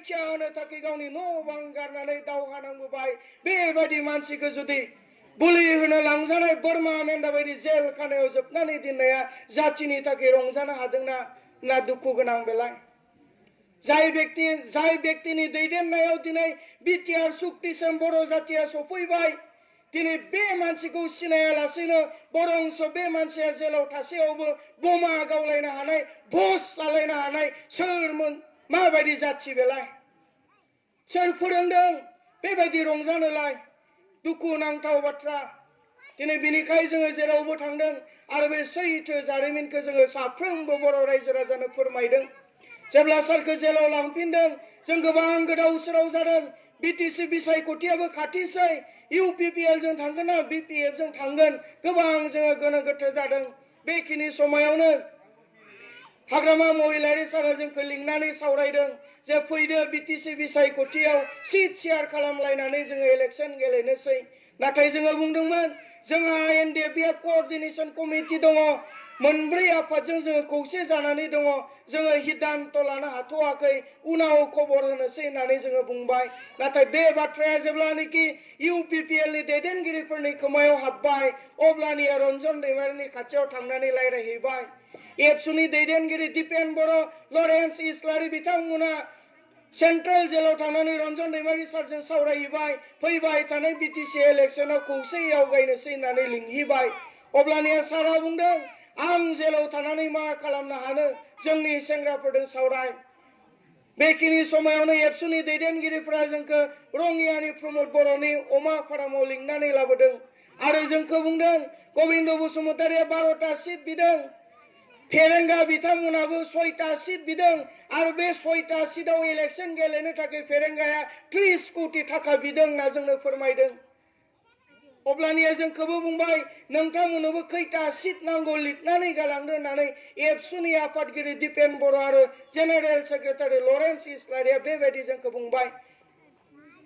रैखा होनो थाखाय गावनि न' बां गारनानै दावहा नांबोबाय बेबायदि मानसिखौ जुदि बुलि होनो लांजानाय बोरमा मेन्दा बायदि जेल खानायाव जोबनानै दोननाया जाथिनि थाखाय रंजानो हादोंना ना दुखु गोनां बेलाय जाय व्यक्तिनि दैदेननायाव दिनै बिटिआर सुक्तिसिम बर' जातिया सफैबाय दिनै बे मानसिखौ सिनायालासेनो बरंस बे मानसिया जेलाव थासेयावबो बमा गावलायनो हानाय भस चालायनो हानाय सोरमोन माबायदि जाथि बेलाय सोर फोरोंदों बेबायदि रंजानोलाय दुखु नांथाव बाथ्रा दिनै बिनिखाय जोङो जेरावबो थांदों आरो बे सैथो जारिमिनखौ जोङो साफ्रोमबो बर' रायजो राजानो फोरमायदों जेब्ला सारखौ जेलाव लांफिनदों जों गोबां गोदाव सोराव जादों बिटिसि बिसायख'थियाबो खाथिसै इउपिपिएल जों थांगोन ना बिपिएफ जों थांगोन गोबां जोङो गोनो गोथो जादों बेखिनि समायावनो हाग्रामा महिलारि सारा जोंखौ लिंनानै सावरायदों जे फैदो बिटिसि बिसायख'थियाव सिट शेयार खालामलायनानै जोङो इलेक्सन गेलेनोसै नाथाय जोङो बुंदोंमोन जोंहा एनडिएफबि कोअर्डिनेशन कमिटि दङ मोनब्रै आफादजों जोङो खौसे जानानै दङ जोङो सिद्धान्त लानो हाथ'वाखै उनाव खबर होनोसै होननानै जोङो बुंबाय नाथाय बे बाथ्राया जेब्लानोखि इउपिपिएलनि दैदेनगिरिफोरनि खोमायाव हाबबाय अब्लानिया रन्जन दैमारिनि खाथियाव थांनानै रायज्लायहैबाय एबसुनि दैदेनगिरि दिपेन बर' लरेन्स इस्लारि बिथांमोना सेन्ट्रेल जेलाव थांनानै रन्जन दैमारि सारजों सावरायहैबाय फैबाय थानाय बिटिसि इलेक्सनाव खौसेयै आवगायनोसै होननानै लिंहैबाय अब्लानिया सारा बुंदों आं जेलाव थानानै मा खालामनो हानो जोंनि सेंग्राफोरजों सावराय बेखिनि समायावनो एबसुनि दैदेनगिरिफोरा जोंखौ रङियानि प्रमद बर'नि अमा फारामाव लिंनानै लाबोदों आरो जोंखौ बुंदों गबिन्द बसुमतारिया 12टा सिट बिदों फेरेंगा बिथांमोनाबो 6टा सिट बिदों आरो बे 6टा सिटआव इलेक्सन गेलेनो थाखाय फेरेंगाया 30 कोटि थाखा बिदों होनना जोंनो फोरमायदों अब्लानिया जोंखौबो बुंबाय नोंथांमोननोबो खैटा सिट नांगौ लिरनानै गालांदो होननानै एबसुनि आफादगिरि दिपेन बर' आरो जेनेरेल सेक्रेटारि लरेन्स इस्लारिया बेबायदि जोंखौ बुंबाय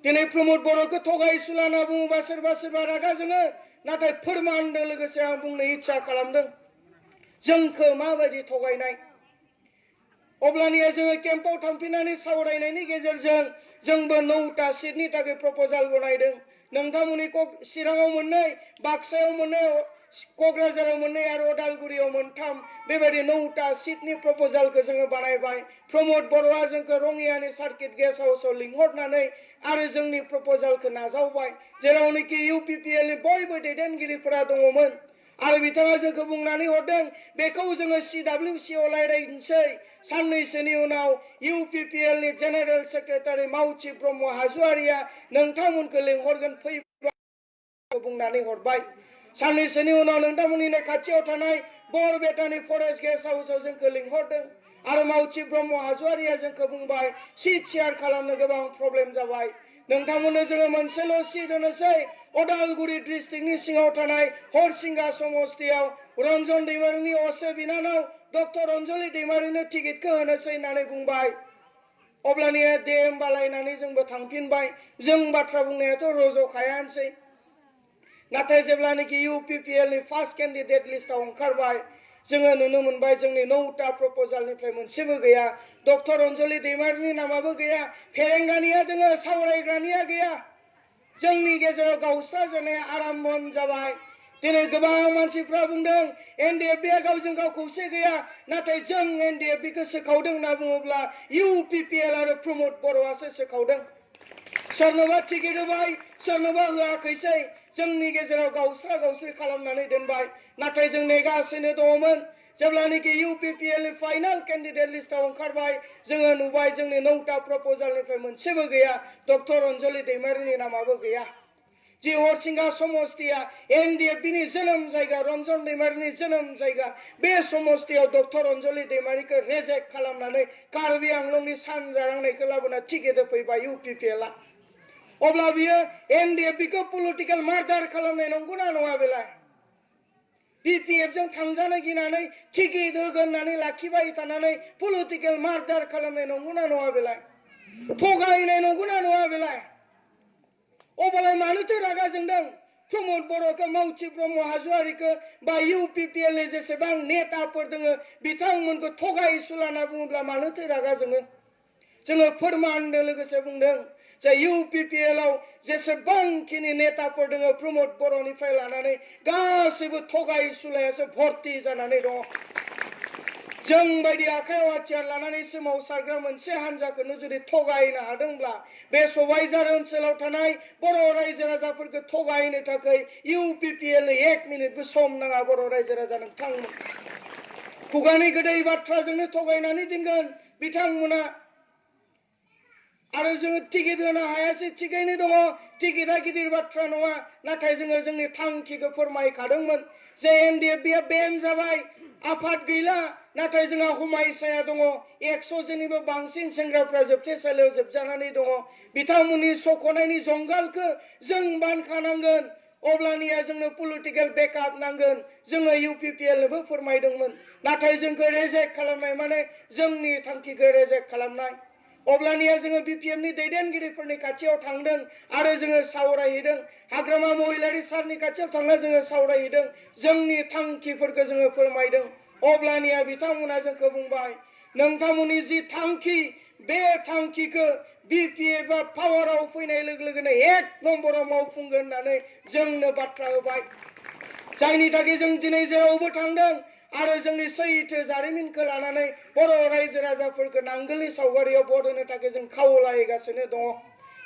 दिनै प्रमद बर'खौ थगायसुला होनना बुङोबा सोरबा सोरबा रागा जोङो नाथाय फोरमानजों लोगोसे आं बुंनो इच्छा खालामदों जोंखौ माबायदि थगायनाय अब्लानिया जोङो केम्पआव थांफिननानै सावरायनायनि गेजेरजों जोंबो 9टा सिटनि थाखाय प्रप'जाल बनायदों नोंथांमोननि चिराङाव मोननै बाक्सायाव मोननै क'क्राझाराव मोननै आरो उदालगुरियाव मोनथाम बेबायदि 9टा सिटनि प्रप'जालखौ जोङो बानायबाय प्रमद बर'आ जोंखौ रङियानि सार्किट गेस्ट हाउसाव लिंहरनानै आरो जोंनि प्रप'जालखौ नाजावबाय जेरावनोखि इउपिपिएलनि बयबो दैदेनगिरिफोरा दङमोन आरो बिथाङा जोंखौ बुंनानै हरदों बेखौ जोङो सिडब्लिउसिआव रायज्लायनोसै साननैसोनि उनाव इउपिपिएलनि जेनेरेल सेक्रेटारि मावथि ब्रह्म हाज'वारिया नोंथांमोनखौ लिंहरगोन फै बुंनानै हरबाय साननैसोनि उनाव नोंथांमोननिनो खाथियाव थानाय बरपेटानि फरेस्ट गेस्ट हाउसाव जोंखौ लिंहरदों आरो मावथि ब्रह्म हाज'वारिया जोंखौ बुंबाय सिट शेयार खालामनो गोबां प्रब्लेम जाबाय नोंथांमोननो जोङो मोनसेल' सिट होनोसै उदालगुरि डिस्ट्रिक्टनि सिङाव थानाय हरसिंगा समस्तियाव रन्जन दैमारिनि असे बिनानाव डक्टर अनजलि दैमारिनो टिकेटखौ होनोसै होननानै बुंबाय अब्लानिया दे होमबालायनानै जोंबो थांफिनबाय जों बाथ्रा बुंनायाथ' रज'खायानोसै नाथाय जेब्लानोखि इउपिपिएलनि फार्स्ट केन्डिडेट लिस्टआव ओंखारबाय जोङो नुनो मोनबाय जोंनि 9टा प्रप'जालनिफ्राय मोनसेबो गैया डक्टर अनजलि दैमारिनि नामाबो गैया फेरेंगानिया दोङो सावरायग्रानिया गैया जोंनि गेजेराव गावस्राजानाया आराम्भ जाबाय दिनै गोबां मानसिफ्रा बुंदों एनडिएफबिआ गावजों गाव खौसे गैया नाथाय जों एनडिएफबिखौ सोखावदों होनना बुङोब्ला इउपिपिएल आरो प्रमद बर'आसो सोखावदों सोरनोबा टिकेट होबाय सोरनोबा होआखैसै जोंनि गेजेराव गावस्रा गावस्रि खालामनानै दोनबाय नाथाय जों नेगासिनो दङमोन जेब्लानोखि इउपिपिएलनि फाइनाल केन्डिडेट लिस्टआव ओंखारबाय जोङो नुबाय जोंनि 9टा प्रप'जालनिफ्राय मोनसेबो गैया डक्टर अनजलि दैमारिनि नामाबो गैया जि हरसिंगा समस्तिया एनडिएफबिनि जोनोम जायगा रन्जन दैमारिनि जोनोम जायगा बे समस्तियाव डक्टर अनजलि दैमारिखौ रेजेक्ट खालामनानै कार्बि आंलंनि सानजा नांनायखौ लाबोना टिकेट होफैबाय इउपिपिएलआ अब्ला बियो एनडिएफबिखौ पलिटिकेल मार्डार खालामनाय नंगौना नङा बेलाय बिपिएफजों थांजानो गिनानै टिकेट होगोन होननानै लाखिबाय थानानै पलिटिकेल मार्डार खालामनाय नंगौना नङा बेलाय थगायनाय नंगौना नङा बेलाय अब्लालाय मानोथो रागा जोंदों प्रमद बर'खौ मावथि ब्रह्म हाज'वारिखौ बा इउपिपिएलनि जेसेबां नेताफोर दङ बिथांमोनखौ थगायसुला होनना बुङोब्ला मानोथो रागा जोङो जोङो फोरमाननो लोगोसे बुंदों जे UPPL आव जेसेबांखिनि नेताफोर दङ प्रमद बर'निफ्राय लानानै गासैबो थगाय सुलायासो भर्ति जानानै दङ। जों बायदि आखायाव हाथियार लानानै सोमावसारग्रा मोनसे हान्जाखौनो जुदि थगायनो हादोंब्ला बे सबायझार ओनसोलाव थानाय बर' रायजो राजाफोरखौ थगायनो थाखाय UPPL नो 1 मिनिटबो सम नाङा। बर' रायजो राजा नोंथांमोन खुगानि गोदै बाथ्राजोंनो थगायनानै दोनगोन बिथांमोना। आरो जोङो टिकेट होनो हायासै थिगैनो दङ, टिकेटआ गिदिर बाथ्रा नङा, नाथाय जोङो जोंनि थांखिखौ फोरमायखादोंमोन जे NDFB आ बेन जाबाय, आफाद गैला, नाथाय जोंहा हुमायसाया दङ। 100 जननिबो बांसिन सेंग्राफ्रा जोबथेसालियाव जोबजानानै दङ। बिथांमोननि सख'नायनि जंगालखौ जों बानखानांगोन। अब्लानिया जोंनो पलिटिकेल बेकआप नांगोन। जोङो UPPL नोबो फोरमायदोंमोन, नाथाय जोंखौ रेजेक्ट खालामनाय माने जोंनि थांखिखौ रेजेक्ट खालामनाय। अब्लानिया जोङो BPM नि दैदेनगिरिफोरनि खाथियाव थांदों आरो जोङो सावरायहैदों। हाग्रामा महिलारि सारनि खाथियाव थांना जोङो सावरायहैदों, जोंनि थांखिफोरखौ जोङो फोरमायदों। अब्लानिया बिथांमोना जोंखौ बुंबाय नोंथांमोननि जि थांखि बे थांखिखौ BPF आ पावाराव फैनाय लोगो लोगोनो 1 नम्बराव मावफुंगोन होननानै जोंनो बाथ्रा होबाय। जायनि थाखाय जों दिनै जेरावबो थांदों आरो जोंनि सैथो जारिमिनखौ लानानै बर' रायजो राजाफोरखौ नांगोलनि सावगारियाव भट होनो थाखाय जों खावलायगासिनो दङ।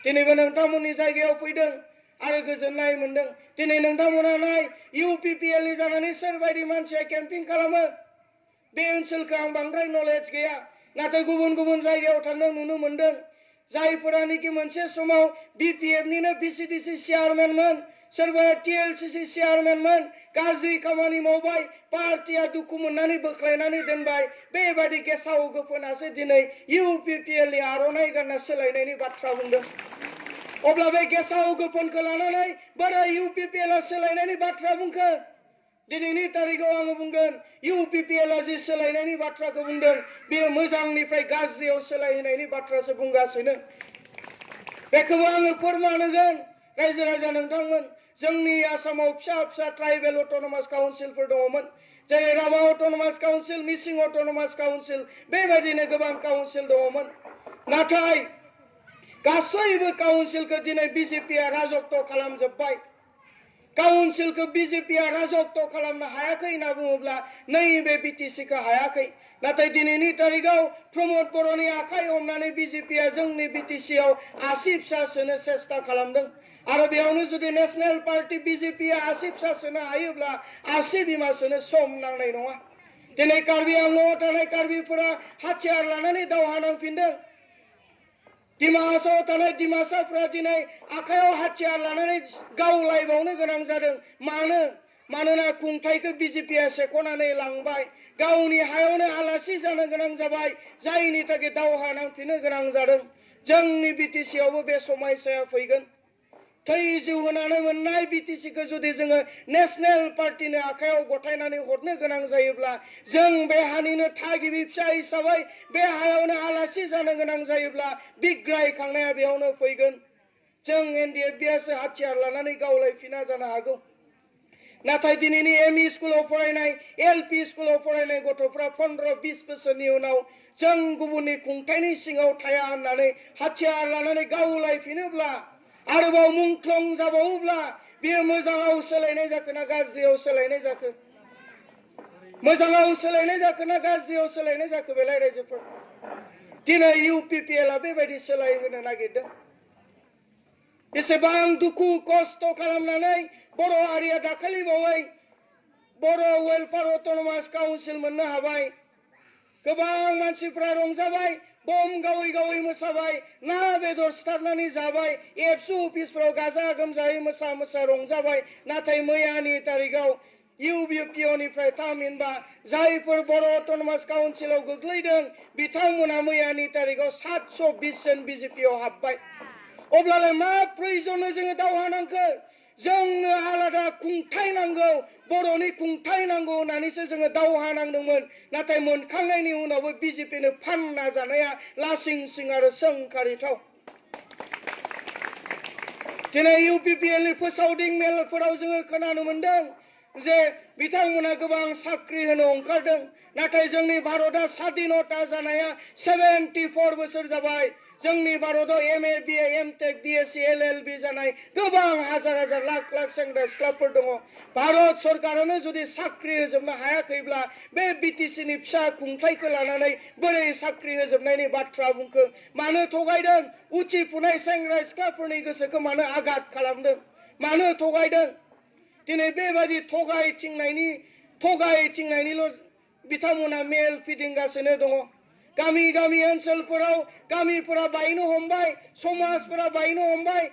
दिनैबो नोंथांमोननि जायगायाव फैदों आरो गोजोननाय मोनदों। दिनै नोंथांमोना नाय UPPL नि जानानै सोरबायदि मानसिया केम्पिं खालामो। बे ओनसोलखौ आं बांद्राय नलेज गैया, नाथाय गुबुन गुबुन जायगायाव थांनो नुनो मोनदों। जायफोरानोखि मोनसे समाव BPF निनो BCDC चेयारमेनमोन, सोरबाया TLCC चेयारमेनमोन, गाज्रि खामानि मावबाय, पार्टिया दुखु मोननानै बोख्लायनानै दोनबाय। बेबायदि गेसाव गोफोनासो दिनै UPPL नि आर'नाइ गानना सोलायनायनि बाथ्रा बुंदों। अब्ला बे गेसाव गोफोनखौ लानानै बोरै UPPL आ सोलायनायनि बाथ्रा बुंखो? दिनैनि तारिखाव आङो बुंगोन UPPL आ जि सोलायनायनि बाथ्राखौ बुंदों बेयो मोजांनिफ्राय गाज्रियाव सोलायहोनायनि बाथ्रासो बुंगासिनो। बेखौबो आङो फोरमान होगोन। रायजो राजा नोंथांमोन, जोंनि आसामाव फिसा फिसा ट्राइबेल अट'नमास काउन्सिलफोर दङमोन, जेरै राभा अट'नमास काउन्सिल, मिसिं अट'नमास काउन्सिल, बेबायदिनो गोबां काउन्सिल दङमोन। नाथाय गासैबो काउन्सिलखौ दिनै BJP आ राजत्व खालामजोब्बाय। काउन्सिलखौ BJP आ राजत्व खालामनो हायाखै होनना बुङोब्ला नैबे BTC खौ हायाखै। नाथाय दिनैनि तारिखाव प्रमद बर'नि आखाइ हमनानै BJP आ जोंनि BTC आव आसि फिसा सोनो सेस्था खालामदों। आरो बेयावनो जुदि नेशनेल पार्टी BJP आ आसि फिसा सोनो हायोब्ला आसि बिमा सोनो सम नांनाय नङा। दिनै कार्बि आंलंआव थानाय कार्बिफोरा हाथियार लानानै दावहा नांफिनदों। डिमा हासावआव थानाय डिमासाफ्रा दिनै आखायाव हाथियार लानानै गावलायबावनो गोनां जादों। मानोना खुंथायखौ BJP आ सेख'नानै लांबाय। गावनि हायावनो आलासि जानो गोनां जाबाय, जायनि थाखाय दावहा नांफिननो गोनां जादों। जोंनि BTC आवबो बे समयसाया फैगोन। थै जिउ होनानै मोननाय BTC खौ जुदि जोङो नेशनेल पार्टीनो आखायाव गथायनानै हरनो गोनां जायोब्ला, जों बे हानिनो थागिबि फिसा हिसाबै बे हायावनो आलासि जानो गोनां जायोब्ला बिग्रायखांनाया बेयावनो फैगोन। जों NDFB आसो हाथियार लानानै गावलायफिना जानो हागौ। नाथाय दिनैनि ME स्कुलाव फरायनाय, LP स्कुलाव फरायनाय गथ'फ्रा 15-20 बोसोरनि उनाव जों गुबुननि खुंथायनि सिङाव थाया होननानै हाथियार लानानै गावलायफिनोब्ला, आरोबाव मुंख्लं जाबावोब्ला, बेयो मोजाङाव सोलायनाय जाखो ना गाज्रियाव सोलायनाय जाखो? मोजाङाव सोलायनाय जाखो ना गाज्रियाव सोलायनाय जाखो बेलाय रायजोफोर? दिनै UPPL आ बेबायदि सोलायहोनो नागिरदों। बेसेबां दुखु खस्थ' खालामनानै बर' हारिया दाखालि बावै बर' वेलफेयार अट'नमास काउन्सिल मोननो हाबाय। गोबां मानसिफ्रा रंजाबाय, बम गावै गावै मोसाबाय, ना बेदर सिथारनानै जाबाय, एबसु अफिसफ्राव गाजा गोमजायै मोसा रंजाबाय। नाथाय मैयानि तारिखाव UPPO निफ्राय थामहिनबा जायफोर बर' अट'नमास काउन्सिलाव गोग्लैदों बिथांमोना मैयानि तारिखाव 720 जन BJP आव हाबबाय। अब्लालाय मा प्रयोजननो जोङो दावहा नांखो? जोंनो आलादा खुंथाय नांगौ, बर'नि खुंथाय नांगौ होननानैसो जोङो दावहा नांदोंमोन। नाथाय मोनखांनायनि उनावबो BJP नो फानना जानाया लासिं सिं आरो सोंखारिथाव। दिनै UPPL नि फोसावदिं मेलफोराव जोङो खोनानो मोनदों जे बिथांमोना गोबां साख्रि होनो ओंखारदों। नाथाय जोंनि भारतआ स्वाधीनता जानाया 74 बोसोर जाबाय जोंनि भारतआव MA BA MTech DSc LLB जानाय गोबां हाजार हाजार लाख लाख सेंग्रा सिख्लाफोर दङ भारत सरकारानो जुदि साख्रि होजोबनो हायाखैब्ला बे BTC नि फिसा खुंथायखौ लानानै बोरै साख्रि होजोबनायनि बाथ्रा बुंखो मानो थगायदों उथिफुनाय सेंग्रा सिख्लाफोरनि गोसोखौ मानो आघात खालामदों मानो थगायदों दिनै बेबायदि थगायथिंनायनिल' बिथांमोना मेल फिदिंगासिनो दङ गामि गामि ओनसोलफोराव गामिफोरा बायनो हमबाय समाजफोरा बायनो हमबाय